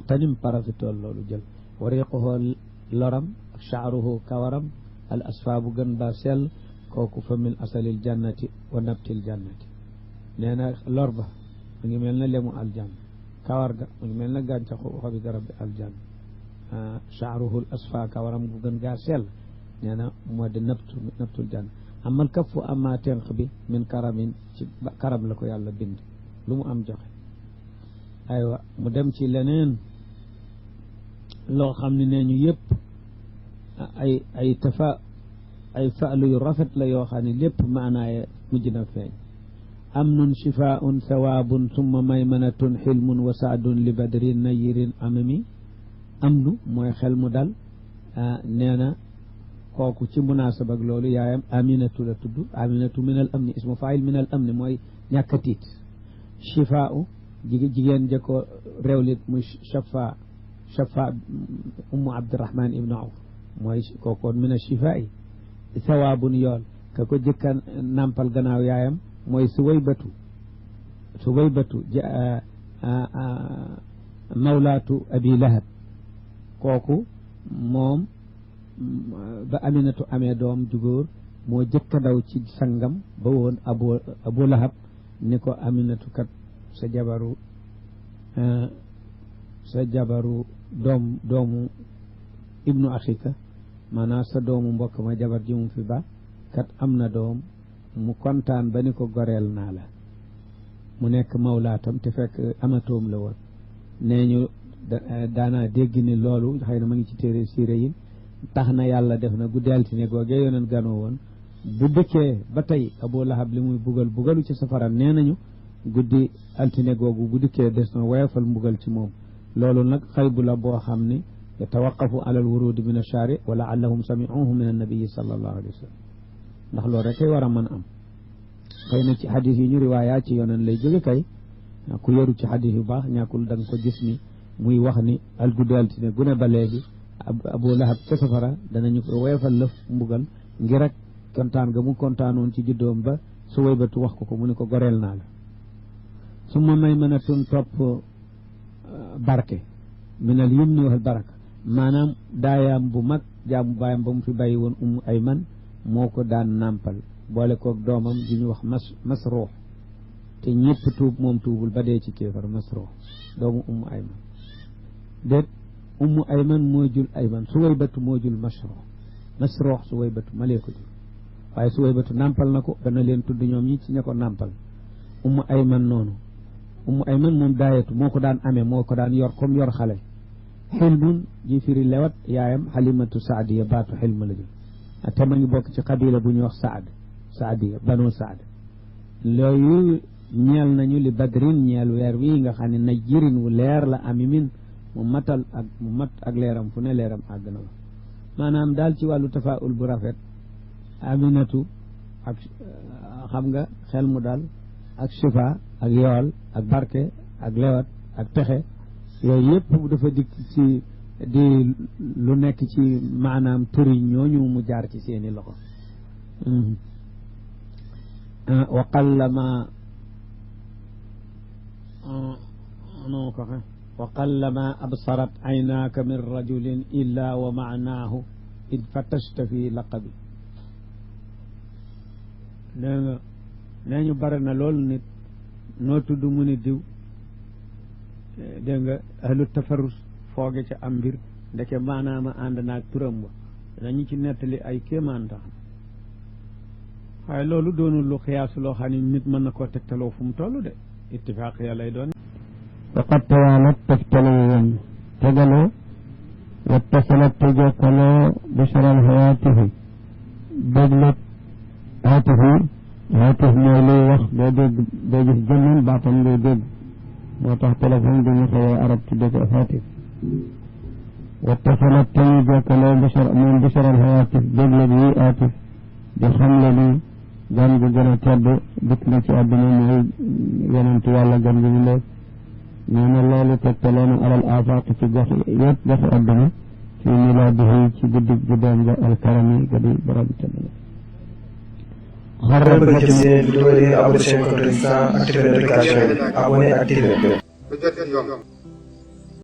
muxtanim parafitool loolu jël wa riquhu loram ak sha'ruhu kawaram al asfa bu gën ba sell kooku fa min asalil jannati wa nabtil jannati nee na lor ba mu ngi mel na lemu aljanna kawar ga mu ngi mel na gàncaxu xobi garab bi aljanna sha'ruhu al asfa kawaram bu gën gaa sell nee na moo di nabtul janna amal kaffu amma tenq bi min karamin ci karam la ko yàlla bind lu mu am joxe aywa mu dem ci leneen loo xam ne nee ñu yëpp ay fa'lu yu rafet la yoo xam ne lépp maanaaye mujj na feeñ amnun shifaa'un sawaabun summa maymanatun xilmun wa saadun li badrin nayirin amami amnu mooy xel mu dal nee na kooku ci munaasaba ak loolu yaayam aminatu la tudd aminatu min al amni ismu faa'il min al amni mooy ñàkk a tiit shifaa'u jigéen ja ko réewlit muy shafa ummu abdurahman ibnu awf mooy kookoon min ashifaa'i sawaabun yool ka ko jëkka nampal gannaaw yaayam mooy suwaybatu mawlaatu abi lahab kooku moom ba aminatu amee doom jugóor moo jëkka daw ci sangam ba woon abu lahab ni ko aminatu kat sa jabaru doomu ibnu axika maanaam sa doomu mbokk ma jabar ji mu fi ba kat am na doom mu kontaan ba ni ko goreel naa la mu nekk mawlaatam te fekk amatoom la woon nee ñu daana dégg ni loolu xëy na ma ngi ci téere siire yi tax na yàlla def na guddi altine googee yoneen ganoo woon bu dëkkee ba tey abu lahab li muy bugalu ci safara nee nañu guddi altine googu bu dikkee des na woyofal mbugal ci moom loolu nag xaybu la boo xam ni yatawaqafu ala al wurudi min ash-shari wa la'allahum sami'uhu min an-nabi sallallahu alayhi wa sallam ndax loolu rek kay war a mën am xëy na ci xadis yi ñu riwaayaa ci yoneen lay jóge kay ku yoru ci xadis yu baax ñàkkul da nga ko gis ni muy wax ni al guddi altine gune ba léegi abu lahab ca safara danañu ko woyofal lëf mbugal ngir rek kontaan nga mu kontaanoon ci juddoom ba Suwaybatu wax ko mu ni ko goreel naa la summa maymanatun topp barke minal yumni wal baraka maanaam daayaam bu mag jaamu baayam ba mu fi bàyyi woon ummu ayman moo ko daan nàmpal boole koog doomam di ñu wax masruux te ñëpp tuub moom tuubul ba dee ci kéefar masruux doomu ummu ayman déet ummu ayman moo jul ayman Suwaybatu moo jul masruux Suwaybatu malee ko jul waaye Suwaybatu nàmpal na ko dana leen tudd ñoom ñi ci ña ko nàmpal ummu ayman noonu ummu ayman moom daayatu moo ko daan amee moo ko daan yor comme yor xale xilmun ji firi lewat yaayam xalimatu saadiya baatu xilma la jël te ma ngi bokk ci xabila bu ñuy wax saadiya banu saad loolu ñeel nañu li badrin ñeel weer wi nga xam ne na jirin wu leer la amimin mu mat ak leeram fu ne leeram àgg na la maanaam daal ci wàllu tafaul bu rafet aminatu ak xam nga xel mu dal ak shifa ak yool ak barke ak lewat ak texe yooyu yëpp dafa dikk ci di lu nekk ci maanaam turi ñooñu mu jaar ci seeni loxo wa qallama absarat aynaaka min rajulin illa wa maanaahu id fatashta fi laqabi nee ñu bare na loolu nit noo tudd mu ni diw dégg nga ahlu tafarrus fooge ca am mbir ndeke maanaama ànd naag turam ba dañu ci nettali ay kéemaan tax waaye loolu doonul lu xiyaasu loo xam ne nit mën na koo tegtaloo fu mu toll de ittifaaq ya lay doon waqad tawaalat tegtaloo woon tegaloo wattasalat te jokkaloo bisharal hawaatifi déglat haatifi haatif mooy luy wax doo dégg doo gis jëmman baatam ngay dégg moo tax téléphone bi ñu xëyee arab tudde ko haatif wattasalat te ñu jokkaloo bisharal hawaatif déglat yi haatif di xamle ni gan gu gën a tedd dikk na ci àdduna mooy yonentu yàlla gan gi ñu leeg nee na loolu tegtaloo na alal afaq ci gox yëpp goxi àdduna fi milaadihi ci guddi guddoom ga alkarami ga di borom tedd xaral ba gis seen vidéo yi abonné seen compte Insta activé notification yi abonné activé